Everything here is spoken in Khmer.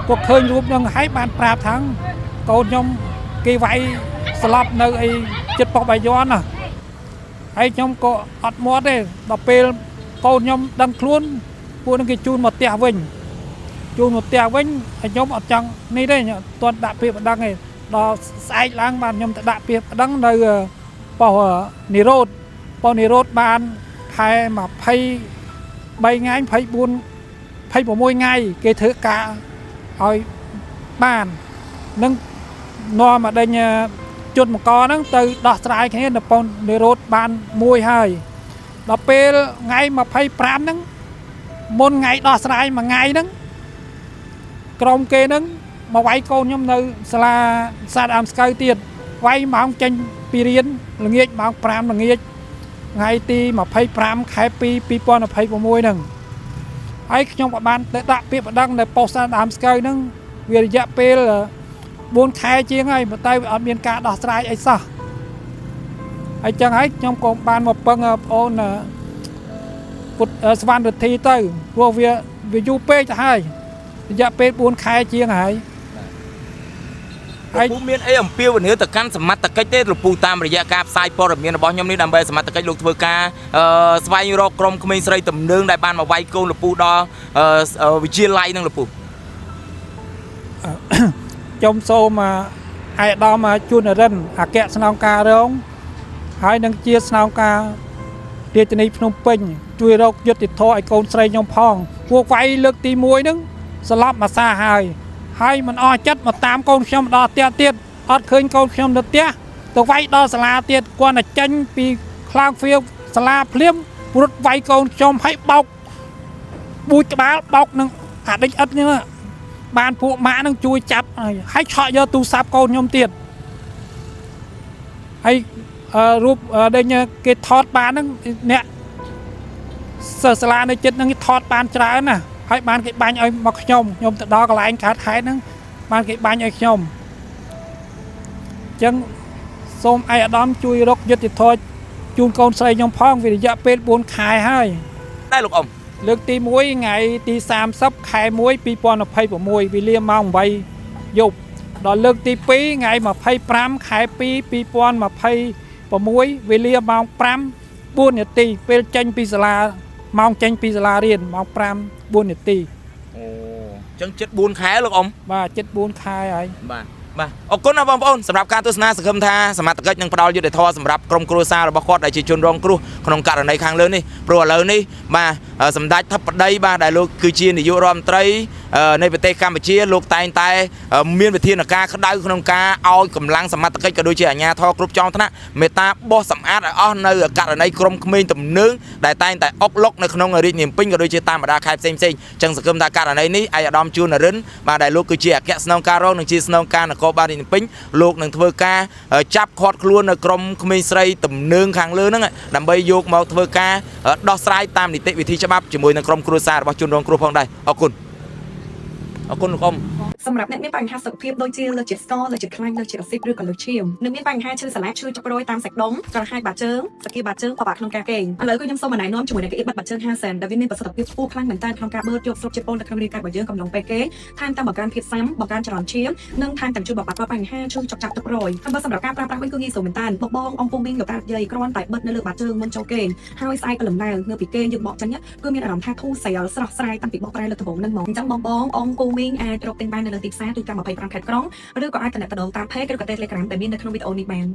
គាត់ឃើញរូបហ្នឹងហើយបានប្រាប់ថាកូនខ្ញុំគេវាយស្លាប់នៅអីចិត្តប៉ុស្តិ៍បាយ័នណាហើយខ្ញុំក៏អត់មាត់ទេដល់ពេលកូនខ្ញុំដឹងខ្លួនពួកហ្នឹងគេជូនមកផ្ទះវិញជូនមកផ្ទះវិញហើយខ្ញុំអត់ចង់នេះទេខ្ញុំអត់ទាន់ដាក់ពាក្យប្តឹងទេដល់ស្អែកឡើងបានខ្ញុំទៅដាក់ពាក្យប្តឹងនៅប៉ុស្តិ៍និរោធប៉ុស្តិ៍និរោធបានខែ23ថ្ងៃ24 26ថ្ងៃគេធ្វើការឲ្យបាននឹងនាំមកដេញជនបង្កហ្នឹងទៅដោះស្រាយគ្នានៅប៉ុននិរោធបានមួយហើយដល់ពេលថ្ងៃ25ហ្នឹងមុនថ្ងៃដោះស្រាយមួយថ្ងៃហ្នឹងក្រុមគេហ្នឹងមកវាយកូនខ្ញុំនៅសាលាសាទអាមស្កៅទៀតវាយម៉ោងចេញពីរៀនល្ងាចម៉ោង5ល្ងាចថ្ងៃទី25ខែ2 2026ហ្នឹង ហើយខ្ញុំក៏បានទៅដាក់ពាក្យប្តឹងនៅប៉ុស្តិ៍ដើមស្កៅហ្នឹងវារយៈពេល4ខែជាងហើយប៉ុន្តែវាអត់មានការដោះស្រាយអីសោះហើយចឹងហើយខ្ញុំក៏បានមកពឹងប្អូនពុទ្ធស្វណ្ណរិទ្ធីទៅព្រោះវាវាយូរពេកទៅហើយរយៈពេល4ខែជាងហើយ លោកពូមានអីអំពាវនាវទៅកាន់សមត្ថកិច្ចទេលោកពូតាមរយៈការផ្សាយព័ត៌មានរបស់ខ្ញុំនេះដើម្បីសមត្ថកិច្ចលោកធ្វើការស្វែងរកក្រុមក្មេងស្រីទំនើងដែលបានមកវាយកូនលោកពូដល់វិទ្យាល័យនឹងលោកពូ ខ្ញុំសូមឯកឧត្តមជួននរិនអគ្គស្នងការរងហើយនឹងជាស្នងការរាជធានីភ្នំពេញជួយរកយុត្តិធម៌ឲ្យកូនស្រីខ្ញុំផងពួកវាយលើកទី1ហ្នឹងស្លាប់មួយសាហើយហើយមិនអស់ចិត្តមកតាមកូនខ្ញុំដល់ផ្ទះទៀតអត់ឃើញកូនខ្ញុំនៅផ្ទះទៅវាយដល់សាលាទៀតគាត់តែចេញពីខ្លោងទ្វារសាលាភ្លាមព្រុតវាយកូនខ្ញុំឲ្យបោកបួចក្បាលបោកនឹងអាដេញឥតហ្នឹង បានពួកម៉ាក់នឹងជួយចាប់ហើយហើយឆក់យកទូរស័ព្ទកូនខ្ញុំទៀតហើយរូបដែលគេថតបានហ្នឹងអ្នកសិស្សសាលានៅចិត្តហ្នឹងគេថតបានច្រើនណាស់ហើយបានគេបាញ់ឲ្យមកខ្ញុំខ្ញុំទៅដល់កន្លែងកើតហេតុហ្នឹងបានគេបាញ់ឲ្យខ្ញុំអញ្ចឹងសូមឯកឧត្តមជួយរកយុត្តិធម៌ជូនកូនស្រីខ្ញុំផងវារយៈពេល4ខែហើយ តែលោកអ៊ំ លើកទី1ថ្ងៃទី30ខែ1 2026វេលាម៉ោង8យប់ដល់លើកទី2ថ្ងៃ25ខែ2 2026វេលាម៉ោង5 4នាទីពេលចេញពីសាលាម៉ោងចេញពីសាលារៀនម៉ោង5 4នាទី អូអញ្ចឹងជិត4ខែលោកអ៊ំ បាទជិត4ខែហើយ បាទបាទអរគុណណាស់បងប្អូនសម្រាប់ការទស្សនាសង្ឃឹមថាសមត្ថកិច្ចនឹងផ្ដល់យុត្តិធម៌សម្រាប់ក្រុមគ្រួសាររបស់គាត់ដែលជាជនរងគ្រោះក្នុងករណីខាងលើនេះព្រោះឥឡូវនេះបាទសម្ដេចធិបតីបាទដែលលោកគឺជានាយករដ្ឋមន្ត្រីនៃប្រទេសកម្ពុជាលោកតែងតែមានវិធានការក្តៅក្នុងការឲ្យកម្លាំងសមត្ថកិច្ចក៏ដូចជាអាជ្ញាធរគ្រប់ចောင်းថ្នាក់មេត្តាបោះសម្អាតឲ្យអស់នៅករណីក្រុមក្មេងទំនើងដែលតែងតែអុកឡុកនៅក្នុងរាជធានីភ្នំពេញក៏ដូចជាតាមបណ្ដាខេត្តផ្សេងៗចឹងសង្ឃឹមថាករណីនេះឯកឧត្តមជួននរិនបាទដែលលោកគឺជាអគ្គស្នងការរងនិងជាស្នងការនគរបាលរាជធានីភ្នំពេញលោកនឹងធ្វើការចាប់ឃាត់ខ្លួននៅក្រុមក្មេងស្រីទំនើងខាងលើហ្នឹងដើម្បីយកមកធ្វើការដោះស្រាយតាមនីតិវិធីច្បាប់ជាមួយនឹងក្រុមគ្រួសាររបស់ជនរងគ្រោះផងដែរអរគុណអរគុណលោកអ៊ំ សម្រាប់អ្នកមានបញ្ហាសុខភាពដូចជាលើសជាតិស្ករលើសជាតិខ្លាញ់លើសជាតិអាស៊ីតឬក៏លើសឈាមនិងមានបញ្ហាឈឺសន្លាក់ឈឺចុករយតាមសាច់ដុំក្រហាយបាតជើងសគាបាតជើងពិបាកក្នុងការគេងឥឡូវគឺខ្ញុំសូមណែនាំជាមួយនឹងកៅអីបិទបាតជើង50សេនដែលវាមានប្រសិទ្ធភាពខ្ពស់ខ្លាំងមែនទែនក្នុងការបឺតយកស្រូបជាតិពុលនៅក្នុងរាងកាយរបស់យើងកំឡុងពេលគេងថែមទាំងបង្កើនភាពស៊ាំបង្កើនចរន្តឈាមនិងថែមទាំងជួយបំបាត់រាល់បញ្ហាឈឺចុកចាប់ទឹករយហើយបើសម្រាប់ការប្រើប្រាស់វិញគឺងាយស្រួលមែនទែនបងបងអង្គពុំមីងលោកតាយាយគ្រាន់តែបិទនៅលើបាតជើងមុនចូលគេងហើយស្អែកព្រលឹមឡើងងើបពីគេងយើងបកចេញគឺមានអារម្មណ៍ថាធូរស្រាលស្រស់ស្រាយតាំងពីបកប្រែលើកដំបូងហ្នឹងមកអញ្ចឹងបងបងអង្គូមីងអាចរកទិញបាននៅលើទីផ្សារទូទាំង25ខេត្តក្រុងឬក៏អាចទំនាក់ទំនងតាម page ឬក៏ Telegram ដែលមាននៅក្នុងវីដេអូនេះបាន។